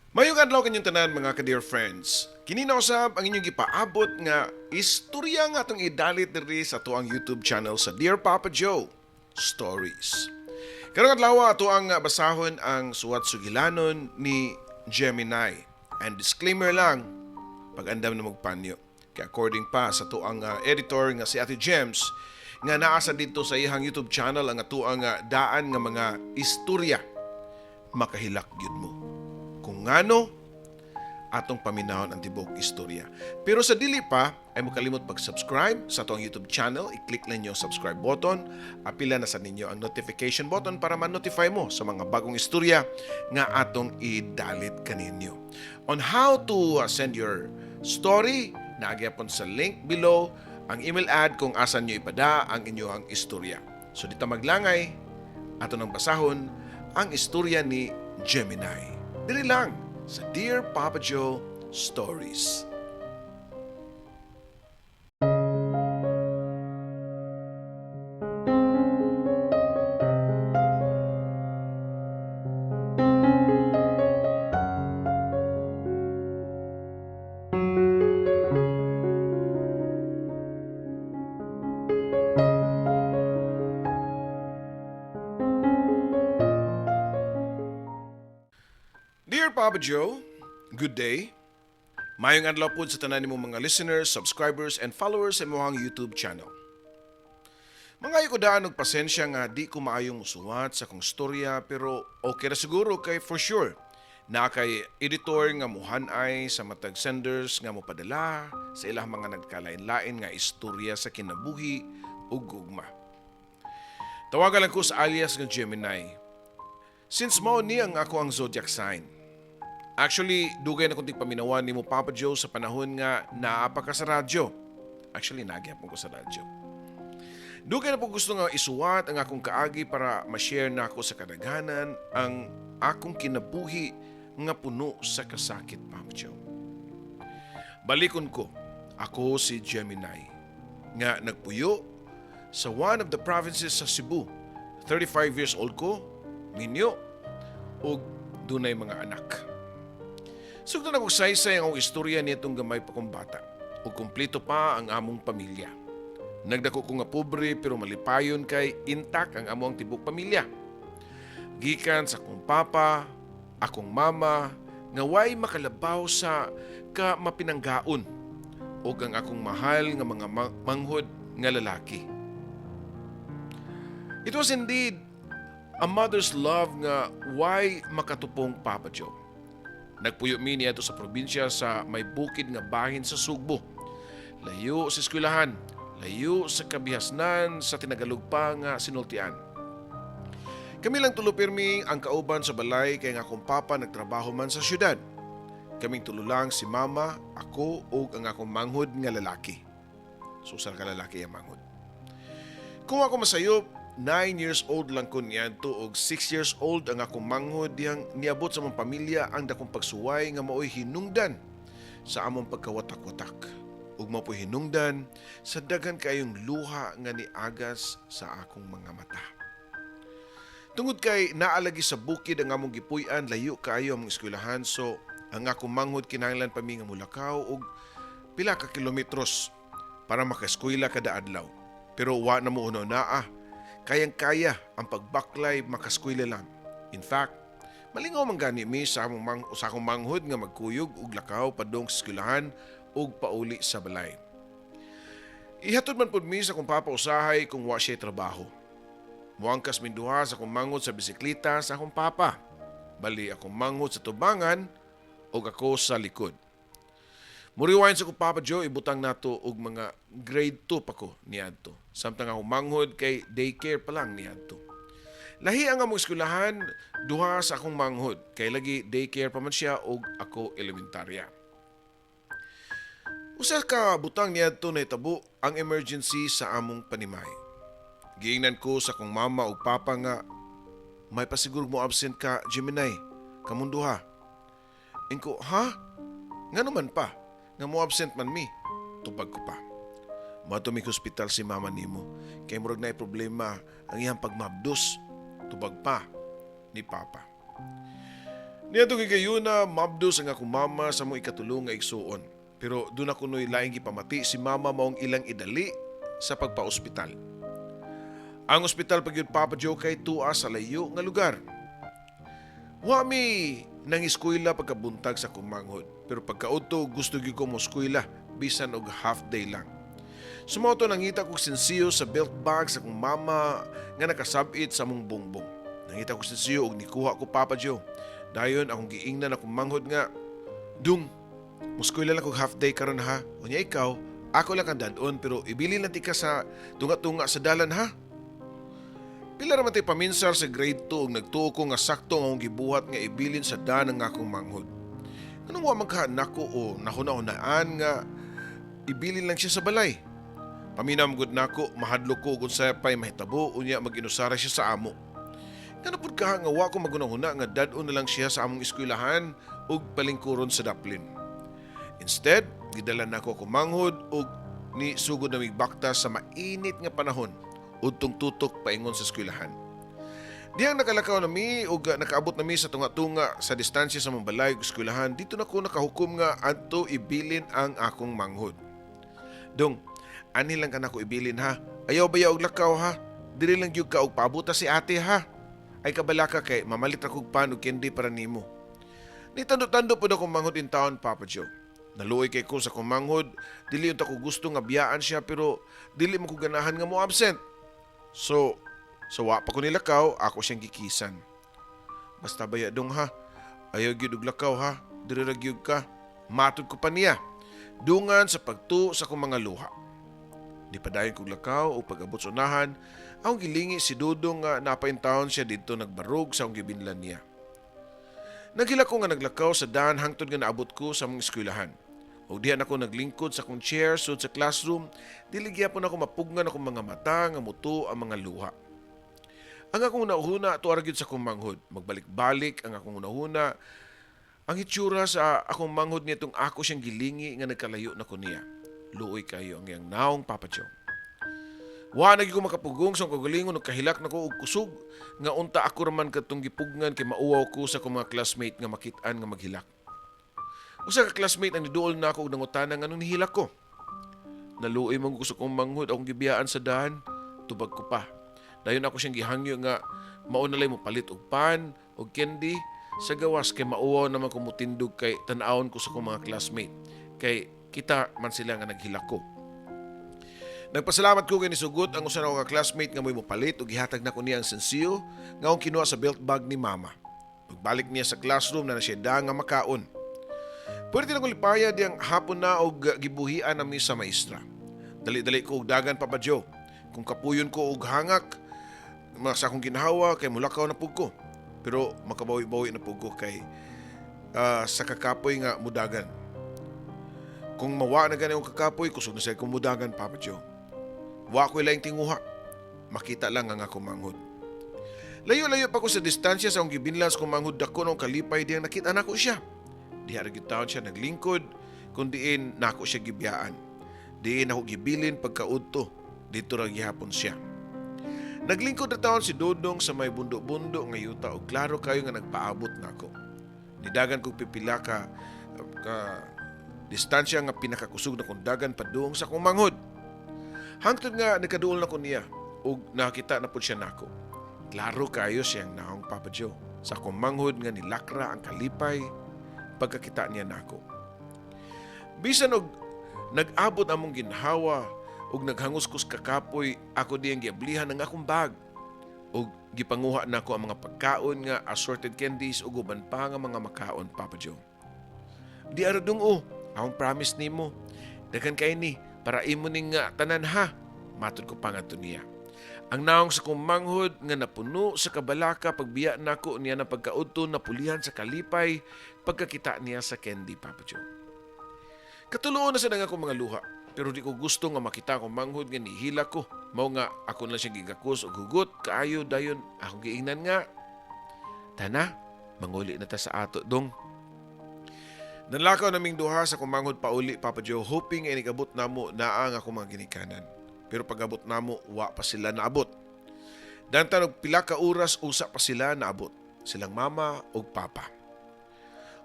Mayong adlaw kanyong tanan, mga ka-dear friends. Kini na usab ang inyong gipaabot nga istorya nga atong idalit diri sa atuang YouTube channel sa Dear Papa Joe Stories. Karong adlaw, ato ang basahon ang suwat sugilanon ni Gemini. And disclaimer lang, pag-andam na magpanyo. Kay according pa sa atuang editor nga si Ate Gems, nga naa sa dito sa iyang YouTube channel ang atuang daan nga mga istorya, makahilak gyud mo. Kung ngano, atong paminahon ang tibok istorya. Pero sa dili pa, ay mokalimot pag-subscribe sa atong YouTube channel. I-click lang ninyo ang subscribe button. Apila na sa ninyo ang notification button para ma-notify mo sa mga bagong istorya nga atong idalit kaninyo. On how to send your story, naa gyapon sa link below ang email ad kung asan nyo ipada ang inyong istorya. So dita maglangay, ato nang basahon ang istorya ni Gemini. Diri lang sa Dear Papa Joe Stories. Dear Papa Joe, good day. Mayong adlaw pod sa tanan nimo mga listeners, subscribers, and followers sa imong YouTube channel. Mangayo ko daan og pasensya nga di ko maayong musuwat sa akong storya, pero okay ra siguro kay for sure na kay editor nga muhanay sa matag senders nga mopadala sa ilang mga nagkalain-lain nga istorya sa kinabuhi ug gugma. Tawagan lang ko sa alias nga Gemini. Since mao ni ang ako ang zodiac sign. Actually, dugay na kong tigpaminawan nimo, Papa Joe, sa panahon nga naa pa ka sa radyo. Actually, naa gyapon ko sa radyo. Dugay na po gusto nga isuwat ang akong kaagi para ma-share nako sa kadaghanan ang akong kinabuhi nga puno sa kasakit, Papa Joe. Balikon ko, ako si Gemini, nga nagpuyo sa one of the provinces sa Cebu. 35 years old ko, minyo, ug dunay mga anak. Sugdan ako saysay ang akong istorya niitong gamay pa kong bata, ug kumpleto pa ang among pamilya. Nagdako ko nga pobre pero malipayon kay intact ang among tibok pamilya. Gikan sa akong papa, akong mama, nga way makalabaw sa ka mapinanggaon, ug ang akong mahal nga mga manghod nga lalaki. It was indeed a mother's love nga way makatupong, Papa Joe. Nagpuyo mi niadto sa probinsya sa may bukid nga bahin sa Sugbo. Layo sa eskwelahan, layo sa kabihasnan sa tinagalog pa nga sinultian. Kami lang tulo pirmi ang kauban sa balay kay nga akong papa nagtrabaho man sa syudad. Kaming tulo lang si mama, ako ug ang akong manghod nga lalaki. So usa ka lalaki ang manghod. Kung ako masayop, 9 years old lang ko niadto og 6 years old ang akong manghod dihang niabot sa among pamilya ang dakong pagsuway nga maoy hinungdan sa among pagkawatak-watak ug mao po'y hinungdan sa daghan kayong luha nga niagas sa akong mga mata. Tungod kay naa lagi sa bukid ang among gipuy-an, layo kaayo among eskwelahan, so ang akong manghod kinahanglan pa mi nga mulakaw og pila ka kilometros para makaeskwela kada adlaw. Pero wa na mo naa. Kayang-kaya ang pagbaklay, makaskwela lang. In fact, malingaw man gani mi sa akong manghod nga magkuyog og lakaw padung sa eskwelahan ug pauli sa balay. Ihatod man pud mi sa akong papa usahay kung wa siya trabaho. Muangkas min duha sa akong manghod sa bisikleta sa akong papa. Bali akong manghod sa tubangan ug ako sa likod. Muriwain sa akong Papa Joe, ibutang nato og mga grade 2 pa ko niadto. Samtang akong manghod kay daycare pa lang niadto. Lahi ang among eskwelahan duha sa akong manghod kay lagi daycare pa man siya ug ako elementarya. Usa ka butang niadto nahitabo ang emergency sa among panimay. Giingnan ko sa akong mama ug papa nga may pasiguro mo absent ka, Gemini, kamong duha. Ingko, "Ha? Ngano man pa nga mo absent man mi?" Tubag ko pa. "Moadto mi hospital si mama nimo kay murag naay problema ang iyang pagmabdos," tubag pa ni papa. Niadtong higayuna, mabdos ang akong mama sa among ikatulo nga igsuon. Pero duna kuno'y laing gipamati si mama maong ilang idali sa pagpa-ospital. Ang ospital pa gyud, Papa Joe, kay tua sa layo nga lugar. Wa mi nang eskwela pagkabuntag sa akong manghod. Pero pagkaudto, gusto gyud ko mo eskwela bisan og half day lang. So mao to, nangita kog sinsiyo sa belt bag sa akong mama nga nakasabit sa among bongbong. Nangita kog sinsiyo og nikuha ko, Papa Joe. Dayon akong giingnan akong manghod nga, "Dung, muskwela lang kog half day karon ha. Unya ikaw, ako lang kang dad-on pero ibilin lang tika sa tunga-tunga sa dalan ha." Pila ra man tay paminsar sa grade 2 ug nagtuo ko nga sakto ang akong gibuhat nga ibilin sa dan ang akong manghod. Nganong wa man ka nako o nahuna-hunaan nga ibilin lang siya sa balay? Paminaw gud nako, mahadlok ko kung unsa pay mahitabo unya mag-inusara siya sa amo. Ngano pud ka nga wa ko maghuna-huna nga dad-on na lang siya sa among eskwelahan ug palingkuron sa daplin? Instead, gidala nako akong manghod ug ni sugod na migbaktas sa mainit nga panahon udtong tutok paingon sa eskwelahan. Dihang nakalakaw nami ug nakaabot nami sa tunga-tunga sa distansya sa among balay ug eskwelahan, didto nako nakahukom nga adto ibilin ang akong manghod. "Dong, anhi lang ka nako ibilin ha. Ayaw baya og lakaw ha. Diri lang gyud ka og paabuta si ate ha. Ay kabalaka kay mamalit ra kog pan og candy para nimo." Nitando-tando pud akong manghod in town, Papa Joe. Naluoy kay ko sa akong manghod, dili unta ko gusto nga biyaan siya pero dili mo ko ganahan nga mo absent. So wa pa ko nilakaw, ako siyang gikisan. "Basta baya dong ha. Ayaw gyud og lakaw ha. Diri ra gyud ka." Matod ko pa niya. Dungan sa pagtuo sa akong mga luha. Di pa dayon kog lakaw o pag-abot sa unahan, akong gilingi si Dudong nga napaintawon siya didto nagbarog sa akong gibinlan niya. Naghilak ko nga naglakaw sa daan hangtod nga naabot ko sa among eskwelahan. Ug diha nako naglingkod sa akong chair sud sa classroom, dili gyapon ako mapugnan akong mga mata nga mutuo ang mga luha. Ang akong hunahuna tuara gyud sa akong manghod. Magbalik-balik ang akong hunahuna. Ang hitsura sa akong manghod nitong ako siyang gilingi nga nagkalayo na ko niya. Luoy kayo ang iyang naong, Papa Joe. Wa na gyud ko makapugong sa akong kaugalingon ug kahilak nako og kusog nga unta ako raman kadtong gipugnan kay mauwaw ko sa akong mga classmate nga makit-an nga maghilak. Usa ka classmate ang niduol nako og nangutana nganong nihilak ko. "Naluoy man ko sa akong manghod, akong gibiyaan sa daan," tubag ko pa. Dayon ako siyang gihangyo nga mao na lay mo palit og pan og candy sa gawas kay mauwaw naman ko mutindog kay tan-awon ko sa akong mga classmate kay kita man sila nga naghilak ko. Nagpasalamat ko kay nisugot ang usa nako ka classmate nga mo'y mopalit ug gihatag nako niya ang sensiyo nga akong kinuha sa belt bag ni mama. Pagbalik niya sa classroom na na siya da nga makaon. Pwede na kong lipaya diyang hapon na og gibuhian nami sa maestra. Dali-dali ko og dagan, Papa Joe. Kung kapuyon ko og hangak sa akong ginhawa kay mulakaw na pug ko. Pero makabawi-bawi na pug ko kay sa kakapoy nga mudagan. Kung mawa na gani ang kakapoy, kusog na siya kong mudagan, Papa Joe. Wa ko'y laing tinguha. Makita lang ang akong manghod. Layo-layo pa ko sa distansya sa akong gibinlan sa akong manghod, dako ng kalipay diyang nakita nako siya. Diha ra gyud taon siya naglingkod kung diin nako siya gibiyaan. Diin ako gibilin pagkaudto. Didto ra gihapon siya. Naglingkod na taon si Dodong sa may bundo-bundo nga yuta ug klaro kayo nga nagpaabot nako. Nidagan kog pipila ka distansya nga pinakakusog na kong dagan padung sa akong manghod. Hangtod nga nagkaduol na ko niya ug nakita na pud siya nako. Klaro kayo siyang naong, Papa Joe, sa akong manghod nga nilakra ang kalipay pagkakita niya nako. Bisan og nag-abot among ginhawa ug naghangos ko sa kakapoy, ako diyang giablihan ang akong bag ug gipanguha nako ang mga pagkaon nga assorted candies ug uban pa nga mga makaon, Papa Joe. "Di ara dong o, akong promise nimo. Daghan kay ni para imo ning nga tanan ha." Matod ko pa ngadto niya. Ang naong sa kong manghod nga napuno sa kabalaka pagbiya nako niya na pagkaudto napulihan sa kalipay pagkakita niya sa candy, Papa Joe. Katuloon na sa nga akong mga luha pero di ko gusto nga makita akong manghod nga nihila ko. Mao nga ako na siyang gigakos og hugot kaayo, dayon akong giingnan nga, "Tana, manguli na ta sa ato dong." Nanlakaw naming duha sa akong manghod pauli, Papa Joe, hoping ay nigabot namo naa ang akong mga ginikanan. Pero pag-abot namo, wa pa sila naabot. Dantan og pila ka oras, usa pa sila naabot. Silang mama ug papa.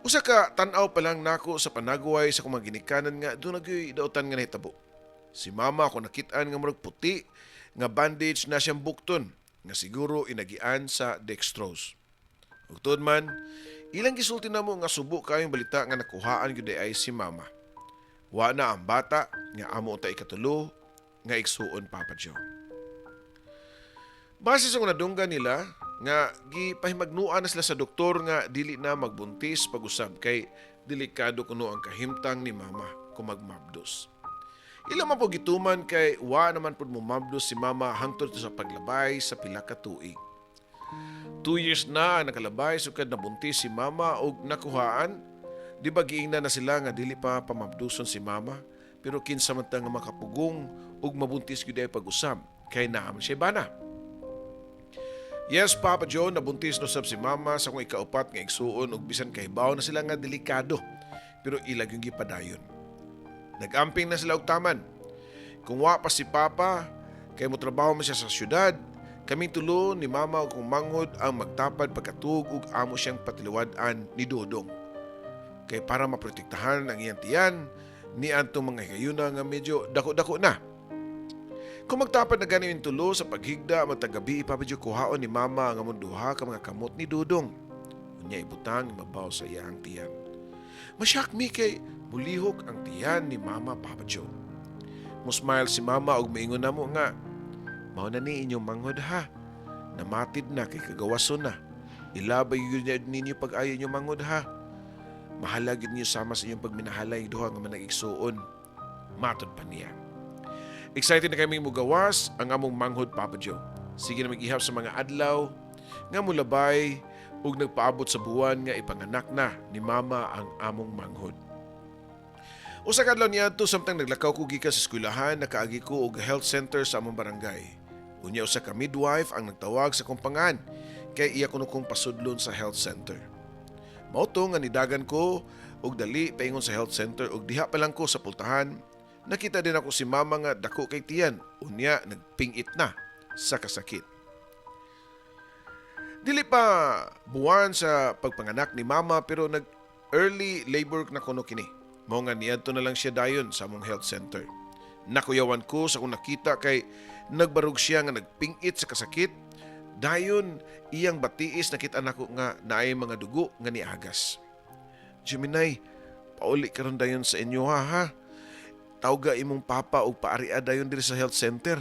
Usa ka tan-aw pa lang nako sa panagway sa akong mga ginikanan nga duna gyoy dautan nga nahitabo. Si mama ako nakit-an nga murag puti nga bandage na siyang bukton nga siguro inagian sa dextrose. Ug tuod man, ilang gisulti namo nga subo kayong balita nga nakuhaan gyud ay si mama. Wa na ang bata nga amo ta ikatulo nga igsuon, Papa Joe. Base sa nadunggan nila nga gipahimagnuan na sila sa doktor nga dili na magbuntis pag-usab kay delikado kuno ang kahimtang ni mama kung magmabdos. Ila man po gituman kay wa naman pud momabdos si mama hangtod sa paglabay sa pila ka tuig. 2 years na ang nakalabay sukad nabuntis si mama og nakuhaan. Di ba giingnan na sila nga dili pa pamabduson si mama, pero kinsa man ta nga makapugong og mabuntis gyud ay pag-usab kay naa man siya bana. Yes, Papa Joe, nabuntis no sab si mama sa akong ikaupat nga igsuon ug bisan kahibaw na sila nga delikado. Pero ilag yung gipadayon. Nag-amping na sila og taman. Kung wa pa si Papa, kay mo trabaho man siya sa syudad, kaming tulo ni mama ug akong manghod ang magtapad pagkatug ug amo siyang patiliwad-an ni Dodong. Kay para maprotektahan ang iyang tiyan ni antong mga higayuna nga medyo dako-dako na. Kung magtapad na gani yung tulo sa paghigda, matagabi, Papa Joe, kuhaon ni mama ang among duha ka mga kamot ni Dudong. Unya ibutang imabaw sa iyang tiyan. Masyak mi kay mulihok ang tiyan ni mama, Papa Joe. Musmile si mama ug miingon namo nga, "Mao na ni inyong manghod ha. Namatid na kay kagawason na. Ilabay yun ninyo pag-ayo inyong manghod ha. Mahalagid niyo sama sa inyong pagminahalay duha nga manag-igsuon." Matod pa niya. Excited na kami mugawas ang among manghod, Papa Joe. Sige na mag-ihap sa mga adlaw nga mulabay ug nagpaabot sa buwan nga ipanganak na ni mama ang among manghod. Usa ka adlaw niadto, samtang naglakaw ko gikan sa eskwelahan, nakaagi ko og health center sa among barangay. Unya usa ka midwife ang nagtawag sa akong pangan kay iya kuno kong pasudlon sa health center. Mao to nga nidagan ko og dali paingon sa health center ug diha pa lang ko sa pultahan, nakita din ako si mama nga dako kay tiyan, unya nagpingit na sa kasakit. Dili pa buwan sa pagpanganak ni mama pero nag early labor na kuno kini. Mao nga niadto na lang siya dayon sa among health center. Nakuyawan ko sa akong nakita kay nagbarog siya nga nagpingit sa kasakit. Dayon iyang batiis nakita nako nga naay mga dugo nga niagas. "Gemini, pauli karon dayon sa inyo ha ha. Tawga imong papa og paaria dayon diri sa health center.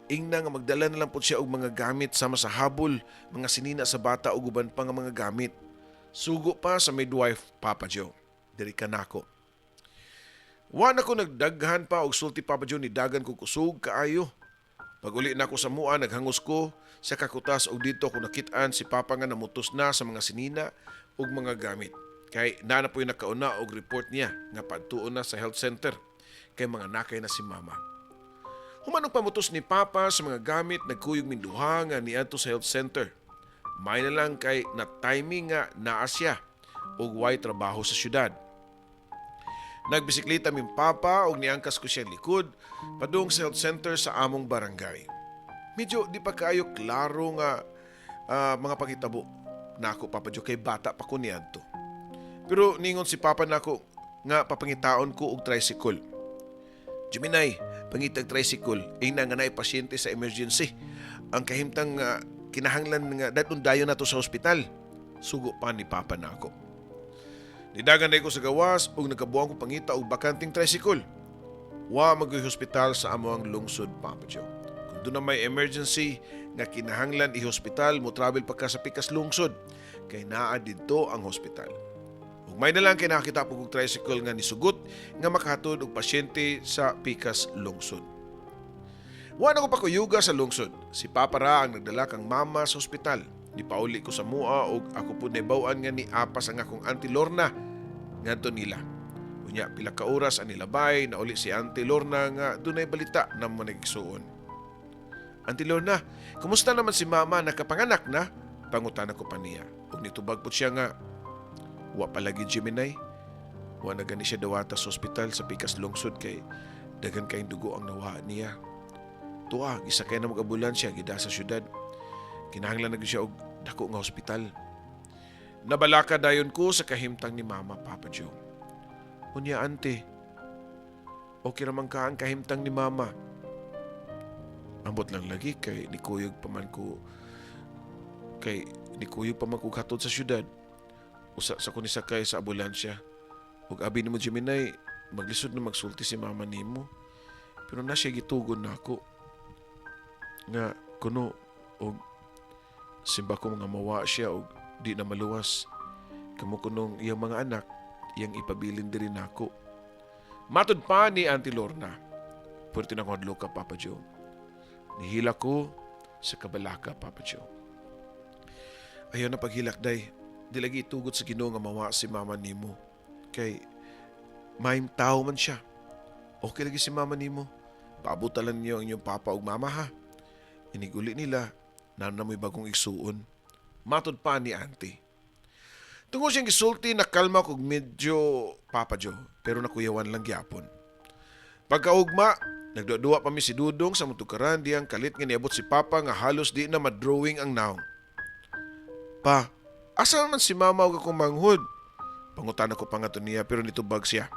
Ingna nga magdala na lang po siya og mga gamit sama sa habol, mga sinina sa bata ug uban pa nga mga gamit." Sugo pa sa midwife, Papa Joe. Diri ka nako. Wa na ko nagdaghan pa og sulti, Papa Joe, ni dagan ko kusog kaayo. Pag uli na ako sa mua, naghangos ko sa kakutas og dito ako nakit-an si Papa nga namutos na sa mga sinina ug mga gamit. Kay naa na po'y nakauna og report niya nga padtuon na sa health center kay mga nakay na si Mama. Human og pamutos ni Papa sa mga gamit, nagkuyog min duha nga niadto sa health center. May na lang kay na timing nga naa siya ug way trabaho sa syudad. Nagbisikleta min Papa ug niangkas ko siya likod padung sa health center sa among barangay. Medyo di pa kaayo klaro nga mga pangitabo nako, Papa Joe, kay bata pa ko niadto. Pero ningon si Papa nako nga papangitaon ko og tricycle. "Gemini, pangitag tricycle, ingna nga naay pasyente sa emergency. Ang kahimtang nga kinahanglan nga dadun dayon nato sa ospital." Sugo pa ni Papa nako. Nidagan na ko sa gawas ug nagkabuang ko pangita og bakanteng tricycle. Wa man goy hospital sa among lungsod, Papa Joe. Kung duna may emergency nga kinahanglan i-hospital, mo travel pa ka sa pikas lungsod kay naa didto ang hospital. Ug may na lang kay nakakita po og tricycle nga nisugot nga makahatod og pasyente sa pikas lungsod. Wa na ko pakuyuga sa lungsod. Si Papa ra ang nagdala kang mama sa ospital. Ni pauli ko sa mua ug ako pud nahibaw-an nga ni apas ang akong Auntie Lorna ngadto nila. Unya pila ka oras ang nilabay, nauli si Auntie Lorna nga dunay balita na mo nagigsuon. "Auntie Lorna, kumusta naman si mama, nakapanganak na?" Pangutana ko pa niya. Ug nitubag po siya nga, "Wa pa lagi, Gemini. Wa na gani siya dawata sa ospital sa pikas lungsod kay daghan kayong dugo ang nawa niya. Tuwa, gisakay na mag ambulansya, gida sa syudad. Kinahanglan na gyud siya og dako nga ospital." Nabalaka dayon ko sa kahimtang ni Mama, Papa Joe. Unya, Auntie, okay raman ka ang kahimtang ni Mama? Ambot lang lagi kay nikuyog pa man ko hatod sa syudad. Usa sa ko nisakay sa ambulansya. Ug abi nimo, Gemini, maglisod na magsulti si mama nimo. Pero na siya gitugon nako nga kuno og simba ko mga mawa siya og di na maluwas. Kamo kunong iyang mga anak, iyang ipabilin diri nako. Matud pa ni Auntie Lorna. Pwerte na akong ka, Papa Joe. Nihilak ko sa kabalaka, Papa Joe. Ayaw na paghilak, day. Di lagi itugot sa Ginoo nga mawa si mama nimo. Kay maayong tao man siya. Okay lagi si mama nimo. Paabutan lang niyo ang inyong papa ug mama ha. Iniguli nila, naa na mo'y bagong igsuon. Matod pa ni Auntie. Tungod siyang gisulti, nakalma kog medyo, Papa Joe, pero nakuyawan lang gyapon. Pagkaugma, nagduwa pa mi si Dudong sa mutukaran diyang kalit nga niabot si Papa nga halos di na madrawing ang naong. "Pa, asa man si Mama ug akong manghud?" Pangutana ko pa nga to niya, pero nitubag siya.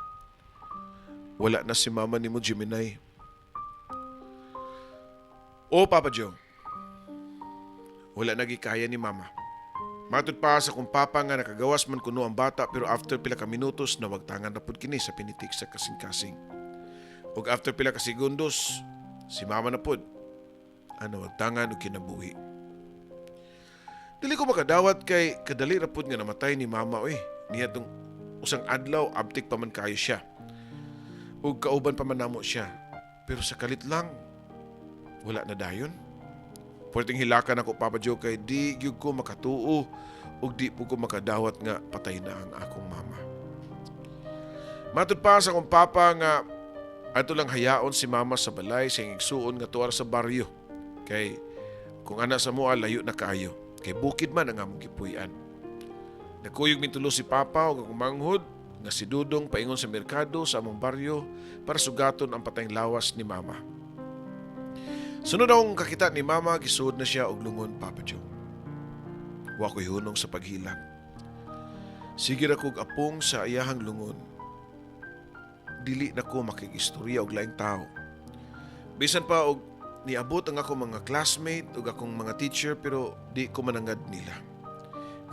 "Wala na si Mama nimo, Gemini." Oh, Papa Joe. Wala na gikaya ni Mama. Matod pa sa kong papa nga nakagawas man kuno ang bata, pero after pila ka minutos nawagtangan na pud kini sa pinitik sa kasing-kasing. Ug after pila ka segundos, si Mama na pud ang nawagtangan og kinabuhi. Dili ko makadawat kay kadali ra pud nga namatay ni Mama oy. Niadtong usang adlaw abtik pa man kayo siya. Ug kauban pa man namo siya. Pero sa kalit lang, wala na dayon. Pwerdeng hilakan ako, Papa Joe, kay di gyud ko makatuo ug di po ko makadawat nga patay na ang akong mama. Matud pa sa akong papa nga ato lang hayaon si Mama sa balay sa igsuon nga tuar sa baryo. Kay kung ana sa mua, layo na kaayo. Kay bukid man ang among gipuy-an. Nagkuyog mitulo si Papa ug akong manghud nga si Dudong paingon sa merkado sa among baryo para sugaton ang patayng lawas ni Mama. Sunod akong kakita ni Mama, gisuod na siya og lungon, Papa Joe. Wa ko'y hunong sa paghilak. Sige ra kog apong sa iyahang lungon. Dili na ko makig-istorya og laing tao. Bisan pa og niabot ang akong mga classmate ug akong mga teacher, pero di ko manangad nila.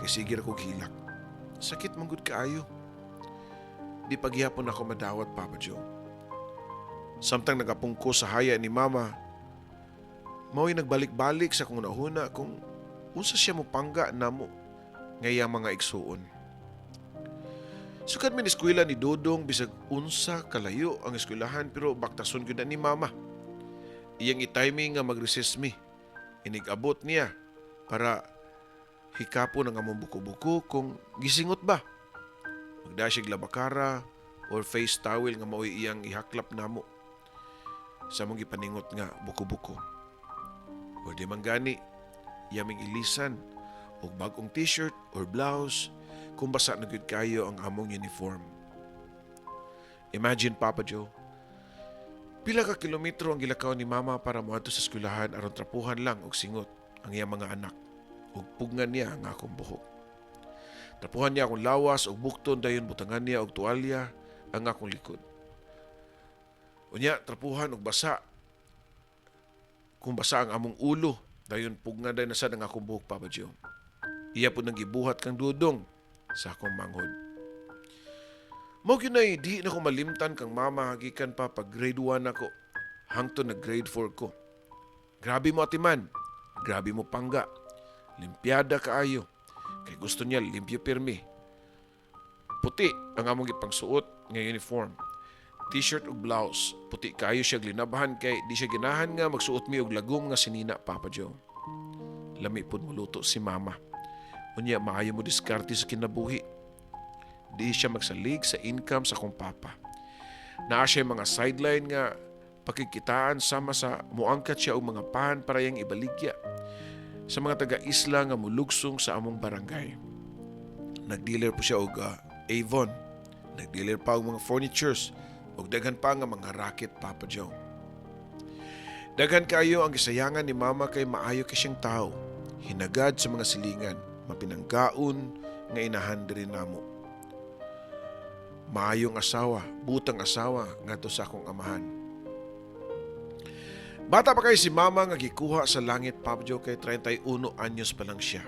Kay sige ra kog hilak. Sakit man gud kaayo. Di paghihapon ako madawat, Papa Joe. Samtang nagapong ko sa haya ni Mama, mao'y nagbalik-balik sa akong nahuna kung unsa siya mo pangga namo nga iyang mga igsuon. Sukad mi eskwela ni Dudong, bisag unsa kalayo ang eskwelahan, pero baktason gyud na ni Mama. Iyang i-timing nga mag-recess mi. Inig-abot niya para hikapon ang among buko-buko kung gisingot ba. Magda siya labakara or face towel nga mao'y iyang ihaklap namo sa among gipaningot nga buko-buko. O di man gani, yaming ilisan og bagong t-shirt or blouse kung basa na gyud kayo ang among uniform. Imagine, Papa Joe, pila ka kilometro ang gilakaw ni Mama para moadto sa eskwelahan aron trapuhan lang og singot ang iyang mga anak ug pugngan niya ang akong buhok. Trapuhan niya akong lawas ug bukton, dayon butangan niya og tuwalya ang akong likod. Unya trapuhan og basa kung basa ang among ulo, dayon pugngan dayon na sad ang akong buhok, Papa Joe. Iya po nang gibuhat kang Dudong sa akong manghod. Mao gyud nay di na ko malimtan kang Mama gikan pa pag grade 1 ako hangtod nag grade 4 ko. Grabe mo atiman, grabe mo pangga. Limpiada kaayo. Kay gusto niya limpyo pirmi. Puti ang among gipangsuot nga uniform. T-shirt ug blouse. Puti kaayo siya linabhan kay di siya ganahan nga magsuot mi og lagom nga sinina, Papa Joe. Lami pud moluto si Mama. Unya maayo mo diskarte sa kinabuhi. Di siya magsalig sa income sa akong papa. Naa siya mga sideline nga pakikitaan sama sa muangkat siya og mga pan para iyang ibaligya sa mga taga-isla nga mulugsong sa among barangay. Nagdealer po siya og Avon. Nagdealer pa og mga furnitures ug daghan pa nga mga racket, Papa Joe. Daghan kayo ang gisayangan ni Mama kay maayo kay siyang tao. Hinagad sa mga silingan, mapinanggaon nga inahan diri namo. Maayong asawa, butang asawa ngadto sa akong amahan. Bata pa kay si mama nga gikuha sa langit, Papa Joe, kay 31 anyos pa lang siya.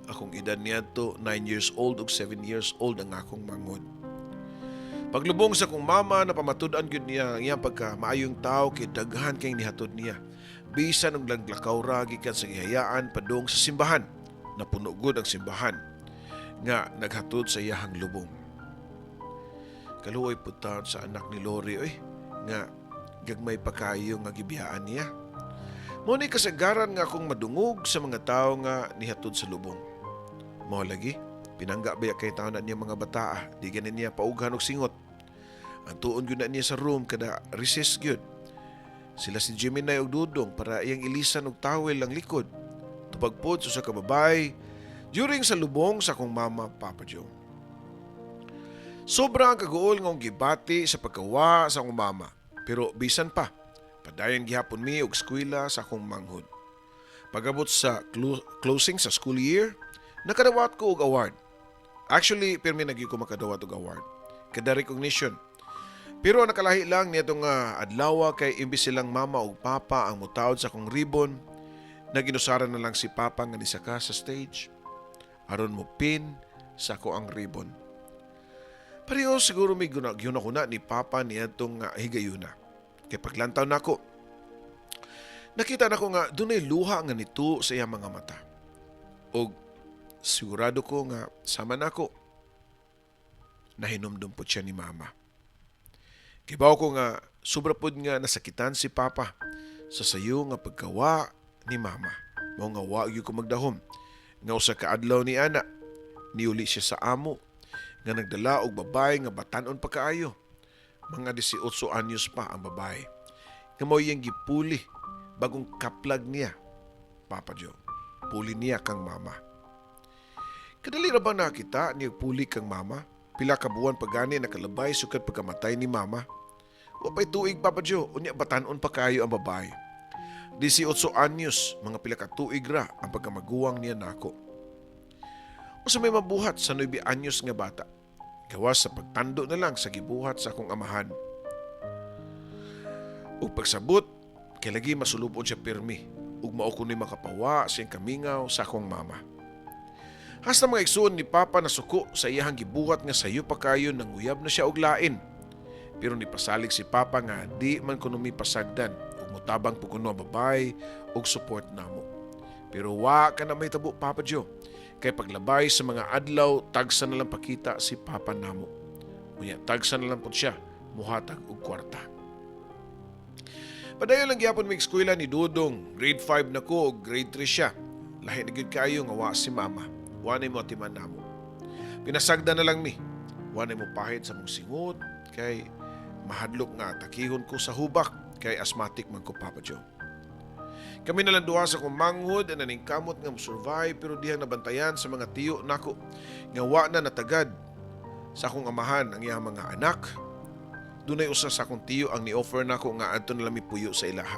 Akong edad niadto 9 years old ug 7 years old ang akong manghod. Paglubong sa akong mama, napamatud-an gyud niya ang iyang pagka maayong tao kay daghan kay nihatod niya. Bisan og langlakaw ra gikan sa gihayaan padung sa simbahan. Napuno gud ang simbahan nga naghatod sa iyahang lubong. Kaluoy pud taon sa anak ni Lori oy nga gagmay pa kayo nga gibiyaan niya. Mao ni kasagaran nga akong madungog sa mga tawo nga nihatod sa lubong. Mao lagi, pinangga baya kay taon na niya mga bataa, di ganin niya paughan og singot. Antuon gyud na niya sa room kada recess gyud. Sila si Gemini og Dudong para iyang ilisan og towel ang likod. Tupag pod sa usa ka babay during sa lubong sa akong mama, Papa Joe. Sobra ang kaguol nga akong gibati sa pagkawa sa akong mama. Pero bisan pa, padayon gihapon mi og eskwela sa akong manghod. Pagabot sa closing sa school year, nakadawat ko og award. Actually, pirmi na gyud ko makadawat og award. Kada recognition. Pero ang nakalahi lang niadtong adlaw kay imbis silang mama ug papa ang mutaod sa akong ribbon, naginusaran na lang si papa nga nisaka sa stage aron mo pin sa ako ang ribbon. Pareho siguro may guna ni papa niadtong higayuna. Kay paglantaw nako, nakita nako nga dunay luha nga nito sa iyang mga mata. Og sigurado ko nga sama nako nahinumdum po siya ni mama. Kibaw ko nga sobra pod nga nasakitan si papa sa sayo nga pagkawa ni mama. Mao nga wa gyud ko magdahom nga usa ka adlaw ni ana niuli siya sa amo nga nagdala og babae nga batan-on pa kaayo. Mga 18 anyos pa ang babae. Nga mao iyang gipuli bagong kaplag niya, Papa Joe. Puli niya kang mama. Kadali ra ba nakita niya puli kang mama? Pila ka buwan pa gani nakalabay sukad pagkamatay ni mama. Wa pa'y tuig, Papa Joe, unya batan-on pa kayo ang babae. 18 anyos, mga pila ka tuig ra ang pagkamaguwang niya nako. Unsa may mabuhat sa 9 anyos nga bata? Gawas sa pagtando na lang sa gibuhat sa akong amahan. Ug pagsabot, kay lagi masulubon siya pirmi ug mao kuno'y makapawa sa iyang kamingaw sa akong mama. Hasta mga igsuon ni Papa nasuko sa iyahang gibuhat nga sayo pa kayo nanguyab na siya og lain. Pero nipasalig si Papa nga di man kuno mi pasagdan ug motabang po kuno ang babae og support namo. Pero wa ka na mahitabo, Papa Joe. Kay paglabay sa mga adlaw, tagsa na lang pakita si Papa namo. Unya tagsa na lang po siya muhatag og kwarta. Padayon lang gyapon mig eskwela ni Dudong. Grade 5 na ko ug grade 3 siya. Lahi na gyud kaayo nga wa si mama. Wa nay mo atiman namo. Pinasagda na lang mi. Wa nay mo pahid sa mong singot kay mahadlok nga atakihon ko sa hubak kay asthmatic man ko, Papa Joe. Kami na lang duha sa akong manghod ang naningkamot nga mo-survive pero dihang nabantayan sa mga tiyo nako nga wa na natagad sa akong amahan ang iyang mga anak. Dunay usa sa akong tiyo ang ni-offer nako nga adto na lang mi puyo sa ilaha.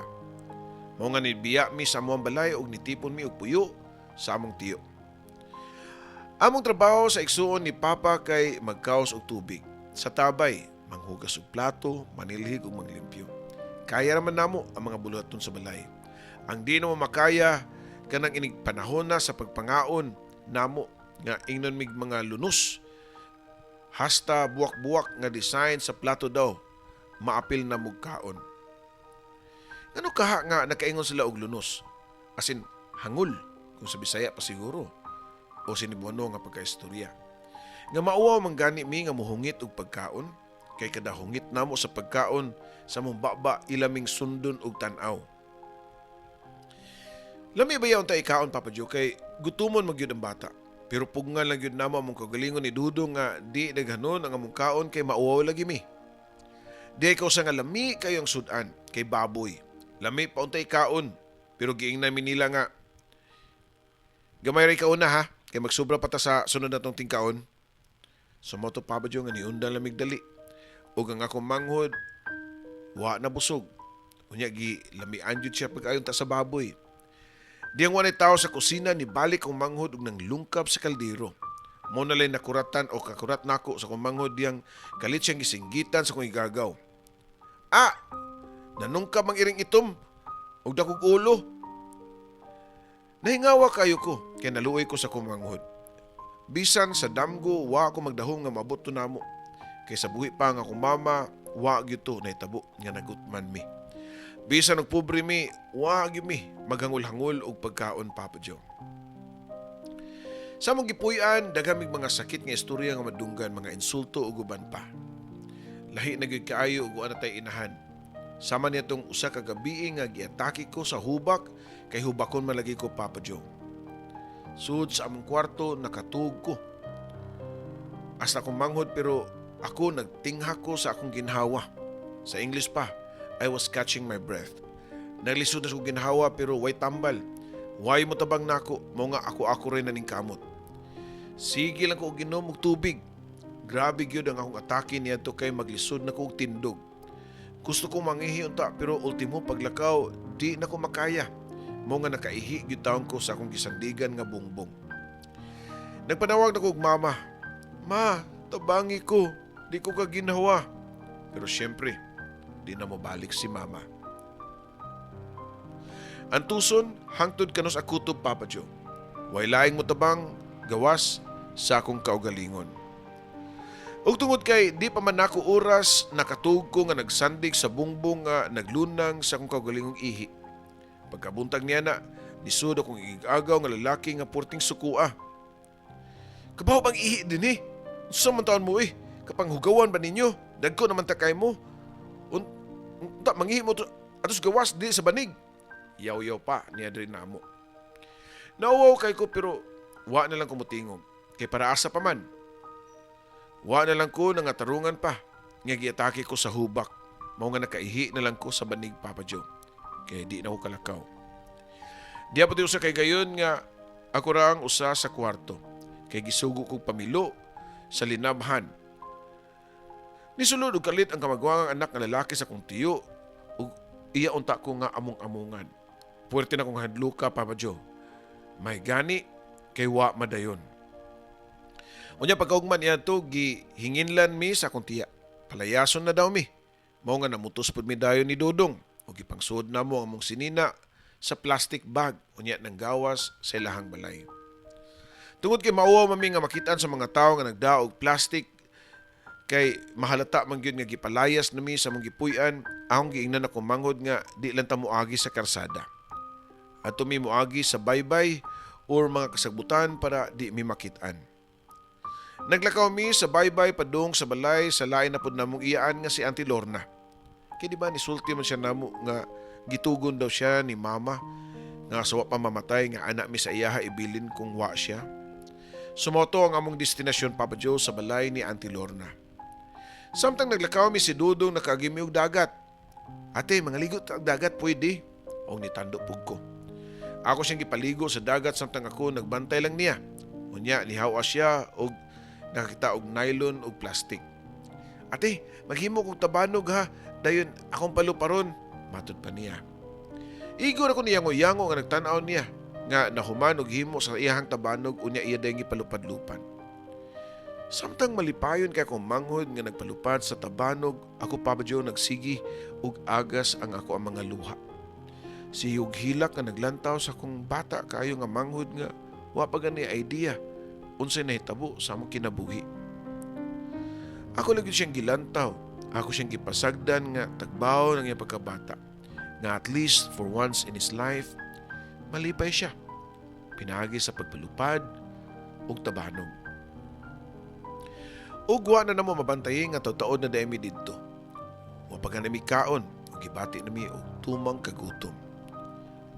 Mao nga nibiya mi sa among balay ug nitipon mi og puyo sa among tiyo. Among trabaho sa igsuon ni Papa kay magkaos og tubig. Sa tabay, manghugas og plato, manilhig ug manglimpyo. Kaya raman namo ang mga buluhaton sa balay. Ang di namo makaya kanang inig panahon na sa pagpangaon namo nga ingnon mig mga lunos hasta buwak-buwak nga design sa plato daw maapil na mugkaon. Ngano kaha nga nakaingon sila og lunos? As in, hangul, kung sa Bisaya pa siguro o Sinibuano nga pagkaistorya. Nga mauwaw man gani mi nga muhungit og pagkaon kay kada hungit namo sa pagkaon sa mong baba ilaming sundon og tan-aw. Lami ba yaon ta ikaon, Papa Joe, kay gutumon magyud ang bata. Pero pugngan lang gyud namo among kagalingon ni Dudong nga di daghanon ang among kaon kay mauwaw lagi mi. Di ikaw sa nga lami kayo ang sudan kay baboy. Lami pa untay kaon pero giingnan mi nila nga gamay ra kaon na ha kay magsubra pa ta sa sunod natong tingkaon. So mao to, Papa Joe, nga niundan lamig dali. Ug ang akong manghod wa na busog. Unya gi lamian jud siya pag-ayon ta sa baboy. Diyang walay tao sa kusina, ni balik ang manghod og nanglungkab sa kaldero. Mao na lay nakuratan o kakurat nako sa akong manghod diyang kalit siyang gisinggitan sa akong igagaw. Ah! Nanungkab ang iring itom og dakog ulo. Nahingawa kayo ko kay naluoy ko sa akong manghod. Bisan sa damgo, wa ako magdahom nga maabot to namo. Kay sa buhi pa nga akong mama, wa gyud to nahitabo nga nagutman mi. Bisan og pobre mi, wa gyud mi maghangol-hangol og pagkaon, Papa Joe. Sa among gipuy-an, daghan mig mga sakit nga istorya nga madunggan, mga insulto ug uban pa. Lahi na gyud kaayo ug wa na tay inahan. Sama niya tong usa ka gabii nga giatake ko sa hubak kay hubakon man lagi ko, Papa Joe. Sud sa among kwarto, nakatug ko. Hasta akong manghod, pero ako nagtingha ko sa akong ginhawa. Sa English pa, "I was catching my breath." Naglisod na sa akong ginhawa pero way tambal. Way mo tabang nako, mao nga ako-ako rin na ning kamot. Sige lang ko og ginom og tubig. Grabe gyud ang akong atake niadto kay maglisod na ko og tindog. Gusto ko mangihi unta pero ultimo paglakaw di na ko makaya. Mao nga nakaihi gyud taon ko sa akong gisandigan nga bungbong. Nagpanawag na ko og mama. "Ma, tabangi ko. Di ko kaginhawa." Pero syempre, di na mobalik si mama. Ang tuson, hangtod kanus akutob, Papa Joe. Way laing mo tabang gawas sa akong kaugalingon. Ug tungod kay di pa man nako oras, nakatug ko nga nagsandig sa bungbong nga naglunang sa akong kaugalingong ihi. Pagkabuntag niya na, nisud akong igagaw nga lalaki nga porting sukua. "Kabaw bang ihi din eh? Unsa man taon mo eh? Kapanghugawan ba ninyo? Dagko naman ta kay mo. Unta mangihi mo to, atos gawas di sa banig." Yaw-yaw pa niya diri namo. Nauwaw kay ko pero wa na lang ko motingog. Kay para asa pa man. Wa na lang ko nangatarungan pa nga giatake ko sa hubak. Mao nga nakaihi na lang ko sa banig, Papa Joe. Kay di na ko kalakaw. Diya pa usa kay gayon nga ako ra ang usa sa kwarto. Kay gisugo kog pamilo sa linabhan. Nisulod og kalit ang kamagwangang anak nga lalaki sa kong tiyo ug iya unta ko nga among-amongan. Puwerte na kong hadluka, Papa Joe. May gani kay wa madayon. Unya pagkaugman niya to, gihinginlan mi sa akong tiya. Palayason na daw mi. Mao nga namutos pud mi dayon ni Dodong. O gipangsud na mo ang among sinina sa plastic bag unya nang gawas sa ilahang balay. Tungod kay mauwaw mami nga makitaan sa mga tawo nga nagdaog plastic kay mahalata man gyud nga gipalayas nami sa among gipuy-an, akong giingnan ako manghod nga di lang ta moagi sa karsada. Adto mi moagi sa baybay or mga kasagbutan para di mi makitaan. Naglakaw mi sa baybay padung sa balay sa lain na pud namong iyaan nga si Auntie Lorna. Kay di ba nisulti man siya namo nga gitugon daw siya ni mama nga sa wa pa mamatay nga ana mi sa iyaha ibilin kung wa siya. So mao to ang among destinasyon, Papa Joe, sa balay ni Auntie Lorna. Samtang naglakaw mi, si Dudong nakaagi mi og dagat. "Ate, mangaligo ta og dagat, pwede?" Og nitando pug ko. Ako siyang gipaligo sa dagat samtang ako nagbantay lang niya. Unya nihawa siya og nakakita og nylon og plastic. "Ate, maghimo kog tabanog ha. Dayon akong paluparon," matud pa niya. Igo na ko niya yango nga nagtan-aw niya nga nahuman og himo sa iyahang tabanog, unya iya dayon gipalupad-lupan. Samtang malipayon kay akong manghod nga nagpalupad sa tabanog, ako, Papa Joe, nagsigi og agas ang ako ang mga luha. Siyog hilak nga naglantaw sa akong bata kaayo nga manghod nga wa pa gani idea unsay nahitabo sa among kinabuhi. Ako lagi siyang gilantaw. Ako siyang gipasagdan nga tagbaw ng iyang pagkabata. Nga at least for once in his life, malipay siya. Pinaagi sa pagpalupad ug tabanog. Ug wa na namo mabantayi nga taod na diay mi didto. Wa pa gani mi kaon ug gibati nami og tumang kagutom.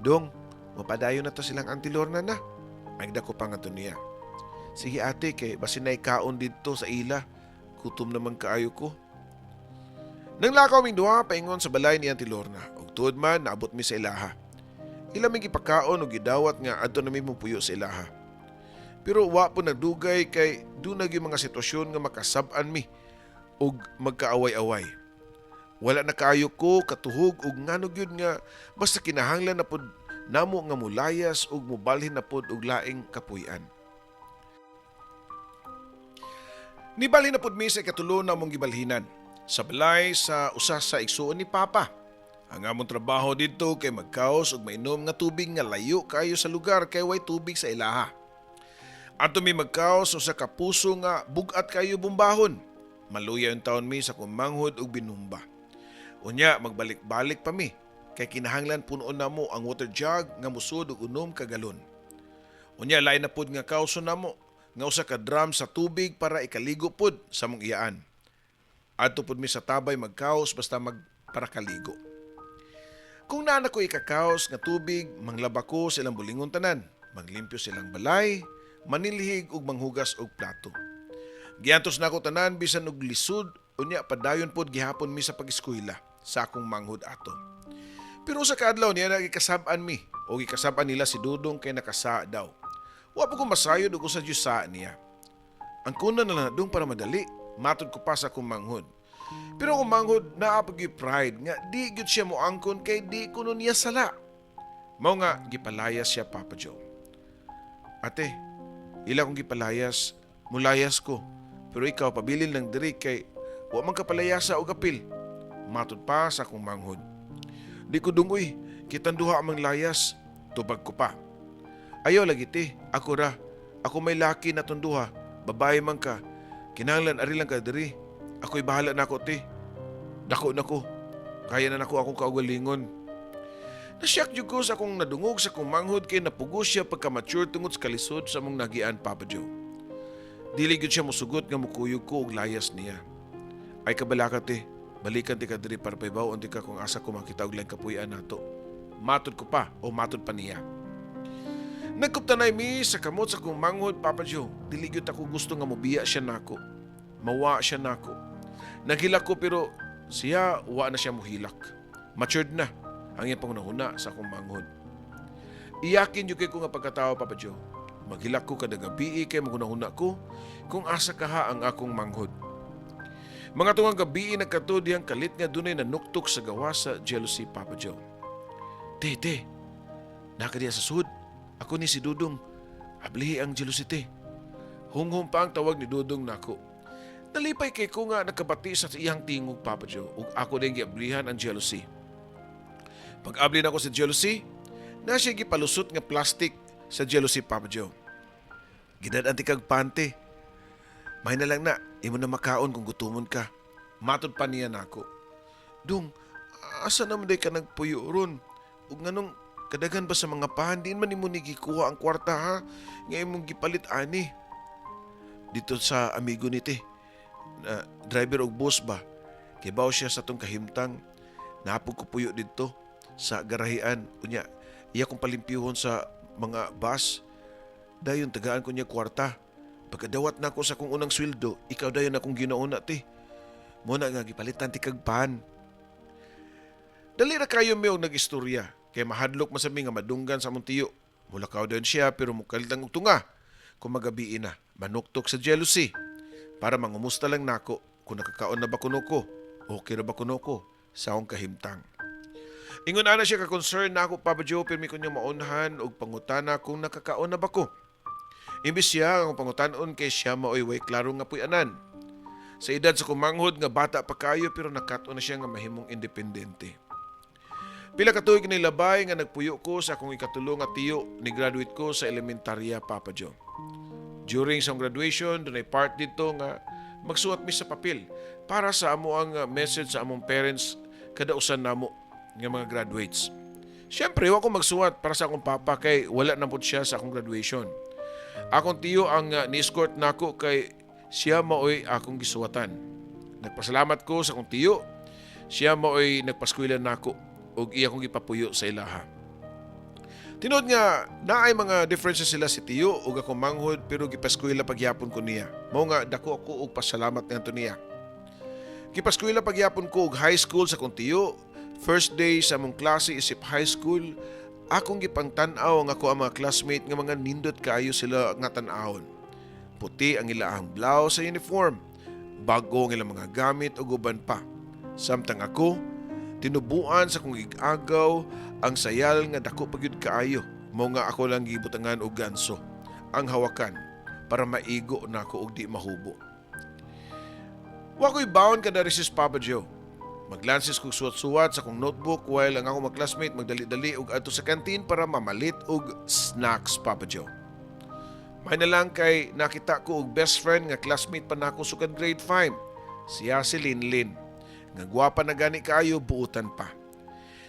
"Dong, mapadayon na to silang Auntie Lorna na." Agda ko pa nga to niya. "Sige ate, kay basin na kaon didto sa ila. Gutom naman kaayo ko." Nanglakaw ming duha paingon sa balay ni Auntie Lorna. Ug tuod man naabot mi sa ilaha. Ila mi gipakaon ug gidawat nga adto na mi mopuyo sa ilaha. Pero wa po nagdugay kay duna gyud mga sitwasyon nga makasab-an mi ug magkaaway-away. Wala na kaayo ko katuhog og ngano gyud nga basta kinahanglan na pud namo nga mulayas ug mubalhin na pud og laing kapuy-an. Nibalhin na pud mi sa ikatulo na among gibalhinan. Sa balay sa usa sa igsuon ni Papa. Ang among trabaho didto kay magkaos ug mainom nga tubig nga layo kayo sa lugar kay way tubig sa ilaha. Adto mi magkaos usa ka puso nga bug-at kayo bumbahon. Maluya intawon mi sa kumanghod ug binumba. Unya magbalik-balik pa mi kay kinahanglan punon namo ang water jug nga musud og 6 ka galon. Unya lain na pud nga kawson namo nga usa ka drum sa tubig para ikaligo pud sa among iyaan. Adto pud mi sa tabay magkaos basta magparakaligo. Kung naa na ko ikakaos nga tubig, manglaba ko silang bulingon tanan, manglimpyo silang balay, manilhig ug manghugas og plato. Giantos nako tanan bisan og lisod, unya padayon pod gihapon mi sa pag-eskwela sa akong manghod ato. Pero sa kaadlaw niya nagikasab-an mi o gikasab-an nila si Dudong kay nakasa daw. Wa pa ko masayod og usa sa niya. Angkona na lang, Dong, para madali. Matod ko pa sa akong manghod. Pero akong manghod naa pa gyud pride nga di gyud siya moangkon kay di kuno niya sala. Mao nga gipalayas siya, Papa Joe. "Ate, ila kong gipalayas, mulayas ko. Pero ikaw pabilin lang diri kay wa man ka palayasa og apil." Matod pa sa akong manghod. "Di ko, Dong, uy, kitang duha amang layas." Tubag ko pa. "Ayaw lagi, te, ako ra. Ako may laki na duha, babae man ka. Kinahanglan ari lang ka diri. Ako'y bahala na ako, te. Dako na ko. Kaya na nako akong kaugalingon." Nasyak jud ko sa akong nadungog sa akong manghod kay napugos siya pagka-mature tungod sa kalisod sa among nagian, Papa Joe. Dili gyud siya mosugot nga mukuyog ko og layas niya. "Ay kabalaka, te, balikan ti ka diri para pahibaw ti ka kung asa ko makita og laing kapuy-an nato." Matod ko pa o matod pa niya. Nagkuptanay mi sa kamot sa akong manghod, Papa Joe. Dili gyud ako gusto nga mobiya siya nako. Mawa siya nako. Naghilak ko pero siya wa na siya muhilak. Matured na ang iyang panghunahuna sa akong manghod. Iyakin jud kay ko nga pagkatao, Papa Joe. Maghilak ko kada gabi kay maghunahuna ko kung asa kaha ang akong manghod. Mga tungang gabi nagkato dihang kalit nga dunay nanuktok sa gawas sa jealousy, Papa Joe. "Te, te, naa ka diya sa sud. Ako ni si Dudong. Ablihi ang jealousy, te." Hunghum pa ang tawag ni Dudong nako. Nalipay kay ko nga nakabati sa iyang tingog, Papa Joe, ug ako din giablihan ang jealousy. Pag abli nako sa jealousy, na siya gipalusot nga plastic sa jealousy, Papa Joe. "Gidad-an tikag panty. May na lang na, imo na makaon kung gutumon ka." Matod pa niya nako. "Dong, asa naman day ka nagpuyo ron? Ug nganong kadaghan ba sa mga pan, diin man nimo ni gikuha ang kwarta ha? Nga imong gipalit ani?" "Dito sa amigo ni, te. Na, driver og bus ba? Kibaw siya sa tong kahimtang. Napog ko puyo didto sa garahian. Unya, iya kong palimpyuhon sa mga bus. Dayon tagaan ko niya kwarta. Pagkadawat na ako sa akong unang sweldo, ikaw dayon akong ginauna, te. Mao na nga gipalitan ti kag pan." Dali ra kayo mi og nag-istorya kay mahadlok man sa mi nga madunggan sa among tiyo. Mulakaw dayon siya pero mukalit lang og tunga. Kung magabii na, manuktok sa jealousy. Para mangumusta lang nako kung nakakaon na ba kuno ko, okay ra ba kuno ko sa akong kahimtang. Ingon ana siya ka-concern na ako, Papa Joe, pero mi ko niya maunhan og pangutana kung nakakaon na ba ko. Imbis siya ang pangutanon kay siya maoy way klaro nga puy-anan. Sa edad sa kumanghod nga bata pa kayo pero nakat-on na siya nga mahimong independente. Pila ka tuig nilabay nga nagpuyo ko sa akong ikatulo nga tiyo, ni graduate ko sa elementarya, Papa Joe. During sa graduation, dunay part dito nga magsuwat mi sa papel para sa amo ang message sa among parents kada usan namo nga mga graduates. Siyempre, wa ko magsuwat para sa akong papa kay wala na pud siya sa akong graduation. Akong tiyo ang ni-escort nako kay siya maoy akong gisuwatan. Nagpasalamat ko sa akong tiyo. Siya maoy nagpaskwela nako ug iya kong gipapuyo sa ilaha. Tinuod nga naay mga differences sila si tiyo ug akong manghod pero gipaskwela pagyapon ko niya. Mao nga dako ako og pasalamat ngadto niya. Gipaskwela pagyapon ko og high school sa akong tiyo. First day sa among klase isip high school, akong gipangtan-aw ang ako ang mga classmate nga mga nindot kaayo sila nga tan-awon. Puti ang ilaang blouse sa uniform, bago ang ilang mga gamit ug uban pa. Samtang ako, tinubuan sa kong igagaw ang sayal nga dako pa gyud kaayo. Mao nga ako lang gibutangan og ganso ang hawakan para maigo nako og di mahubo. Wa ko'y baon kada recess, Papa Joe. Maglansis kog suwat-suwat sa akong notebook while ang akong mga classmate magdali-dali og adto sa canteen para mamalit og snacks, Papa Joe. May na lang kay nakita ko og best friend nga classmate pa nako sukad grade 5. Siya si Linlin. Nga gwapa na gani kaayo, buutan pa.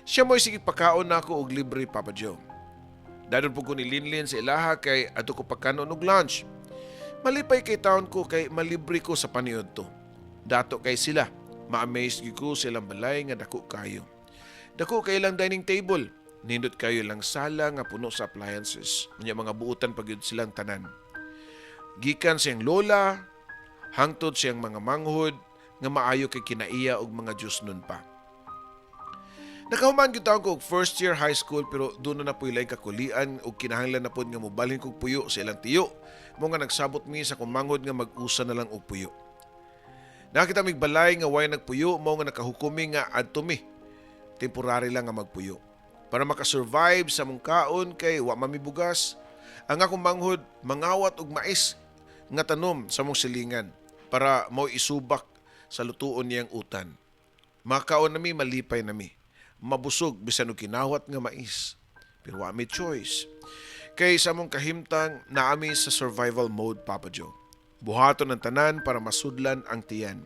Siya mo'y sige pakaon nako og libre, Papa Joe. Dadon po ko ni Linlin sa ilaha kay adto ko pagkanon og lunch. Malipay kay taon ko kay malibre ko sa paniud to. Dato kay sila. Ma-amaze gyud ko sa ilang balay nga dako kayo. Dako kay ilang dining table. Nindot kayo lang sala nga puno sa appliances. Unya mga buutan pa gyud silang tanan. Gikan siyang lola, hangtod siyang mga manghod nga maayo kay kinaiya og mga Diyos nun pa. Nakahuman gyud taon ko og first year high school, pero doon na napoy laing kakulian ug kinahanglan na pod nga mobalhin kog puyo sa ilang tiyo. Mao nga nagsabot mi sa akong manghod nga mag-usa na lang og puyo. Nakita mig balay nga way nagpuyo, mao nga nakahukom mi nga adto mi. Temporary lang nga magpuyo para makasurvive sa mong kaon kay wa man mi bugas. Ang akong manghod mangawat og mais nga tanom sa mong silingan para mao isubak sa lutuon niyang utan. Makaon nami, malipay nami. Mabusog bisan og kinawat nga mais. Pero wa mi choice. Kay sa among kahimtang naami sa survival mode, Papa Joe. Buhaton ang tanan para masudlan ang tiyan.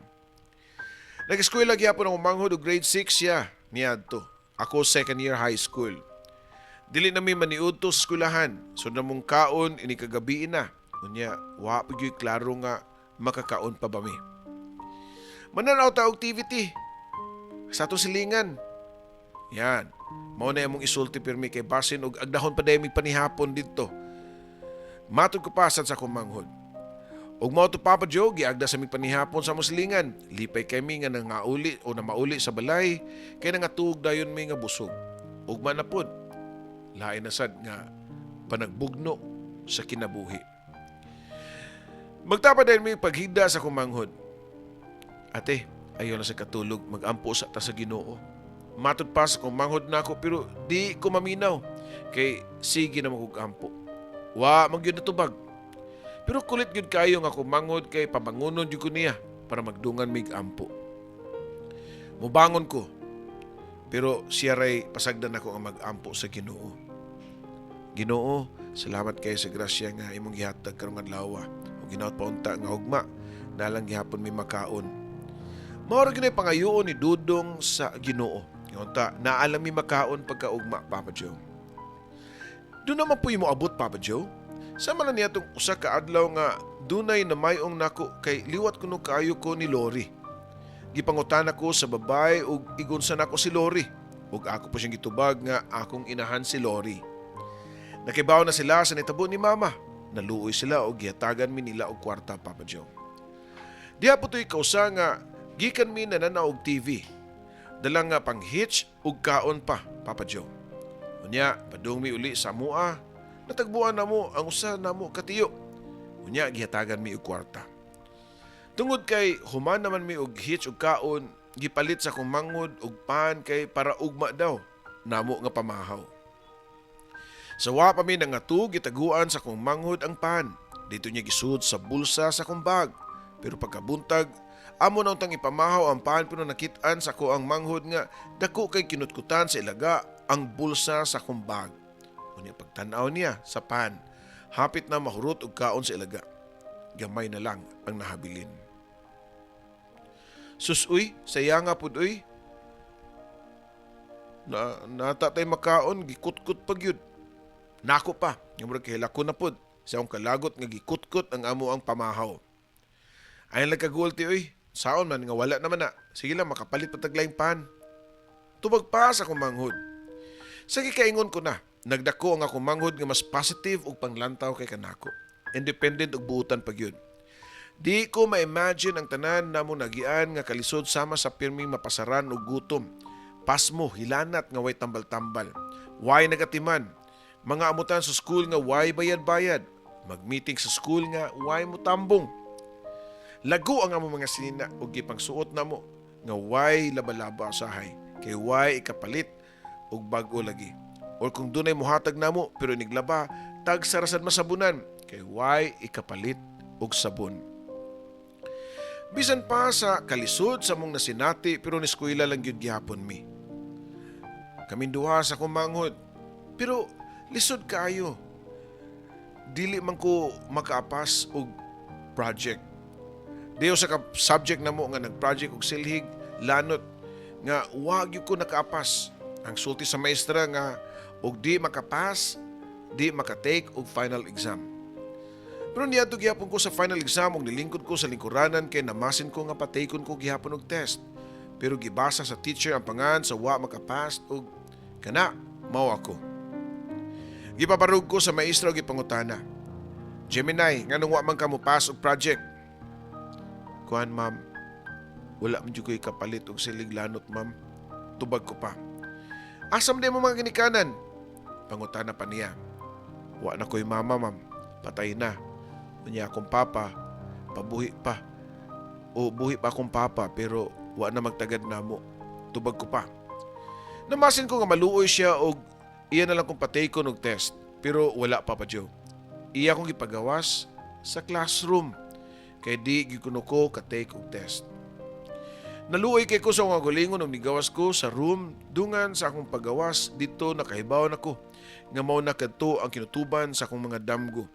Nag-eskwela gyapon ang manghod og grade 6 siya niadto. Ako, second year high school. Dili na mi maniudto sa eskwelahan. So namong kaon ini kagabi na. Unya, wa pa gyud klaro nga makakaon pa ba mi. Mananaw ta og activity sa ato silingan. Yan. Mao na among isulti pirmi kay basin og agdahon pa dayon mig panihapon didto. Matod ko pa sad sa akong manghod. Ug mao to, Papa Joe, giagda sa mig panihapon sa among silingan. Lipay kami nga nangauli o na mauli sa balay kay nangatuog dayon mi nga busog. Ugma na pod. Lain na sad nga panagbugno sa kinabuhi. Magtapa dayon mi paghigda sa akong manghod. "Ate, ayaw na sa katulog, magampo sa ta sa Ginoo." Matod pa sa akong manghod nako, pero di ko maminaw kay sige na kog ampo. Wa man gyud natubag. Pero kulit gyud kayo nga akong manghod kay pabangunon gyud ko niya para magdungan mig ampo. Mubangon ko, pero siya ray pasagdan ako ang mag-ampo sa Ginoo. "Ginoo, salamat kayo sa grasya nga imong gihatag karong adlaw. Ug ginaot pa unta nga ugma na lang gihapon mi makaon." Mao ra gyud pangayoon ni Dudong sa Ginoo. Nga unta naa lang mi makaon pagkaugma, Papa Joe. Doon naman po mo abot, Papa Joe. Sama na niya itong usa ka adlaw nga dunay namayong nako kay liwat kuno kaayo ko ni Lori. Gipangutana ko sa babae ug igunsa nako si Lori. Ug ako po siyang gitubag nga akong inahan si Lori. Nakibaw na sila sa nitabo ni Mama. Naluoy sila og gihatagan mi nila og kwarta, Papa Joe. Diha po to'y kausa nga gikan mi nananaw og TV. Dala nga pang hitch ug kaon pa, Papa Joe. Unya, padung mi uli sa mua, natagbuan namo ang usa namo katiyo. Unya, gihatagan mi og kwarta. Tungod kay human naman mi og hitch ug kaon, gipalit sa akong manghod og pan kay para ugma daw namo nga pamahaw. Sa wa pa mi nangatug, gitaguan sa akong manghod ang pan. Dito niya gisud sa bulsa sa akong bag. Pero pagkabuntag, amo na untang ipamahaw ang pan, pero nakit-an sa ako ang manghod nga dako kay kinutkutan sa ilaga ang bulsa sa akong bag. Unya pagtan-aw niya sa pan, hapit na mahurot og kaon sa ilaga. Gamay na lang ang nahabilin. "Sus uy, saya nga pud uy. Na nata tay makaon, gikutkot pa gyud." Nako pa, nga murag kahilako na pud sa akong kalagot nga gikutkot ang amo ang pamahaw. "Ay nagkagulti uy, saon man nga wala naman na. Sige lang, makapalit pa tag laing pan." Tubag pa sa akong manghod. Sa gikaingon ko na, nagdako ang akong manghod nga mas positive ug panglantaw kay kanako. Independent ug buutan pa gyud. Di ko ma-imagine ang tanan namo nagian nga kalisod sama sa pirming mapasaran og gutom. Pasmo, hilanat nga way tambal-tambal. Way nagatiman. Mga amutan sa school nga way bayad-bayad. Mag-meeting sa school nga way mo tambong. Lago ang among mga sinina ug gipangsuot namo nga way laba-laba usahay kay way ikapalit og bag-o lagi. Or kung dunay muhatag namo pero iniglaba, tagsa ra sad masabunan kay way ikapalit og sabon. Bisan pa sa kalisod sa among nasinati, pero niskwela lang gyud gihapon mi. Kaming duha sa akong manghod. Pero lisod kaayo. Dili man ko makaapas og project. Diyo sa ka subject namo nga nag-project og silhig lanot nga wa gyud ko nakaapas. Ang sulti sa maestra nga og di makapas, di makatake og final exam. Pero niadto gihapon ko sa final exam ug nilingkod ko sa lingkuranan kay namasin ko nga patakon ko gihapon og test. Pero gibasa sa teacher ang pangan sa wa makapas ug kana mao ako. Gipabarog ko sa maestra ug gipangutana. "Gemini, nganong wa man ka mo pass og project?" "Kuan, ma'am, wala man jud ko'y kapalit og silhig lanot, ma'am." Tubag ko pa. "Asa man diay imong mga ginikanan?" Pangutana pa niya. "Wa na ko'y mama, ma'am. Patay na. Unya akong papa, pabuhi pa. O buhi pa akong papa pero wa na magtagad namo." Tubag ko pa. Namasin ko nga maluoy siya og iya na lang kong patakon og test, pero wala, Papa Joe. Iya kong gipagawas sa classroom kay di gyud kuno ko ka-take og test. Naluoy kay ko sa akong kaugalingon og nigawas ko sa room. Dungan sa akong paggawas dito, nakahibaw nako nga mao na kadto ang kinutuban sa akong mga damgo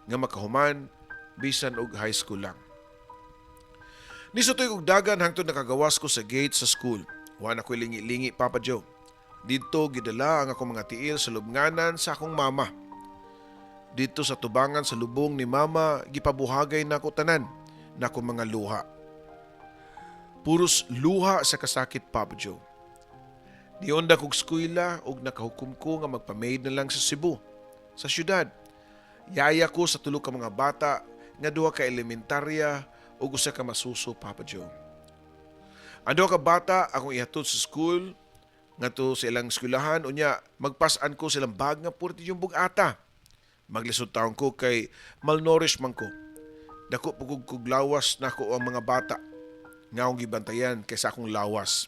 nga makahuman bisan og high school lang. Nisutoy kog dagan hangtod nakagawas ko sa gate sa school. Wa na ko'y lingi-lingi, Papa Joe. Didto gidala ang akong mga tiil sa lubnganan sa akong mama. Didto sa tubangan sa lubong ni mama, gipabuhagay nako tanan na akong mga luha. Puros luha sa kasakit, Papa Joe. Niunda kog eskwela ug nakahukom ko nga magpa-maid na lang sa Cebu, sa syudad. Yaya ko sa tulo ka mga bata nga duha ka elementarya ug usa ka masuso, Papa Joe. Ang duha ka bata akong ihatod sa school ngadto sa ilang eskwelahan, unya magpasan ko silang bag nga purti yung bugata. Maglisod taon ko kay malnourished man ko. Dako pud kog lawas nako ang mga bata nga akong gibantayan kaysa akong lawas.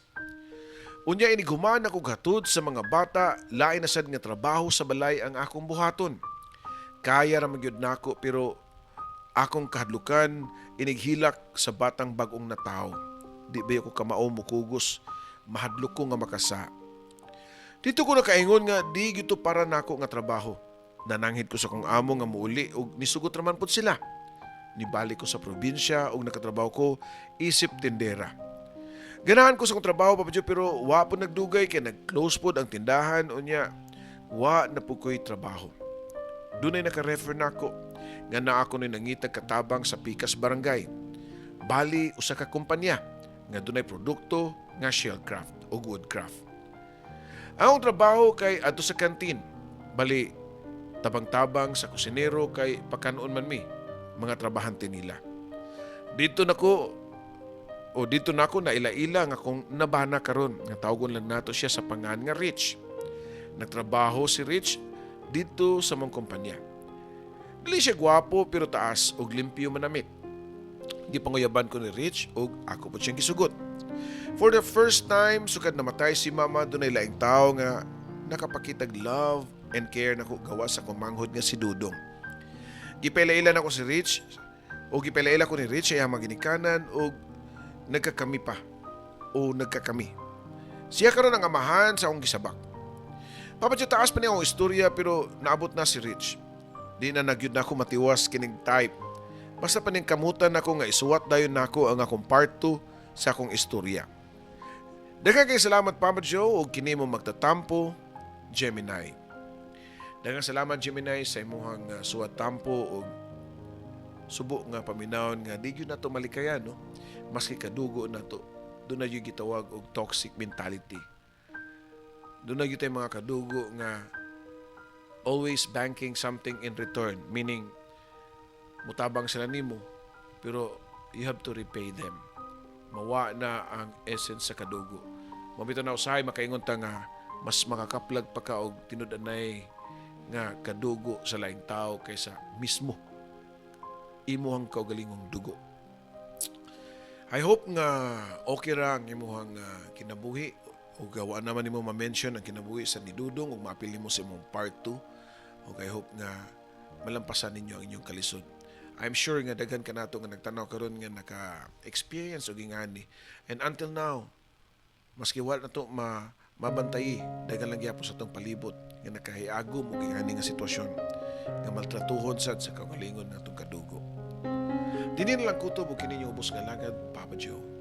Unya inig human ako hatod sa mga bata, lain na sad nga trabaho sa balay ang akong buhaton. Kaya ra man gyud nako, pero akong kahadlukan inighilak sa batang bag-ong natawo. Di ba ako kamao mukugos, mahadlok ko nga makasa. Didto ko nakaingon nga di gyud to para nako nga trabaho. Nananghid ko sa akong amo nga muuli ug nisugot raman pud sila. Nibalik ko sa probinsya ug nakatrabaho ko isip tindera. Ganahan ko sa akong trabaho, Papa Joe, pero wa po nagdugay kay nag-close pod ang tindahan, unya wa na pud ko'y trabaho. Dunay naka-refer nako nga naa ko ni nangitag katabang sa Pikas Barangay. Bali usa ka kumpanya nga dunay produkto nga shellcraft o woodcraft. Ang akong trabaho kay adto sa kantin. Bali tabang-tabang sa kusinero kay pakanon man mi mga trabahante nila. Didto nako na ila-ila nga akong nabana karon nga tawgon lang nato siya sa pangan nga Rich. Nagtrabaho si Rich didto sa among kumpanya. Dili siya gwapo pero taas ug limpyo manamit. Gipanguyaban ko ni Rich ug ako po siyang gisugot. For the first time sukad namatay si mama, dunay laing tao nga nakapakitag love and care nako gawas sa akong manghod nga si Dudong. Gipaila-ila nako si Rich o gipaila-ila ko ni Rich ay mga ginikanan og nagkakami pa o nagkakami. Siya karon ang amahan sa akong gisabak. Papa Joe, taas pa niya akong istorya, pero naabot na si Rich. Di na nagyud na ako matiwas kining type. Basta paningkamutan nako nga isuwat dayon nako ang akong part 2 sa akong istorya. Daghang kay salamat, Papa Joe, ug kini mo magtatampo, Gemini. Daghang salamat, Gemini, sa imuhang suwat tampo ug subo nga paminawon nga di gyud nato malikayan, no, maski kadugo nato, duna gyud gitawag og toxic mentality. Duna gyud tay mga kadugo nga always banking something in return, meaning mutabang sila nimo pero you have to repay them. Mawa na ang essence sa kadugo. Mao bitaw na usahay makaingon ta nga mas makakaplag pa ka og tinud-anay nga kadugo sa laing tao kaysa mismo imuhang kaugalingong dugo. I hope nga okay ra ang imuhang kinabuhi ug wa naman nimo ma-mention ang kinabuhi sa ni Dudong ug maapil nimo sa imong part 2 ug I hope nga malampasan ninyo ang inyong kalisod. I'm sure nga daghan kanato nga nagtanaw karon nga naka-experience og ingani. And until now, maski wala na to mabantayi, daghan lang gyapon sa atong palibot nga nakahiagom og ingani nga sitwasyon nga maltratuhon sad sa kaugalingon natong kadugo. Dinhi na lang kutob og kini ubos nga lagad, Papa Joe.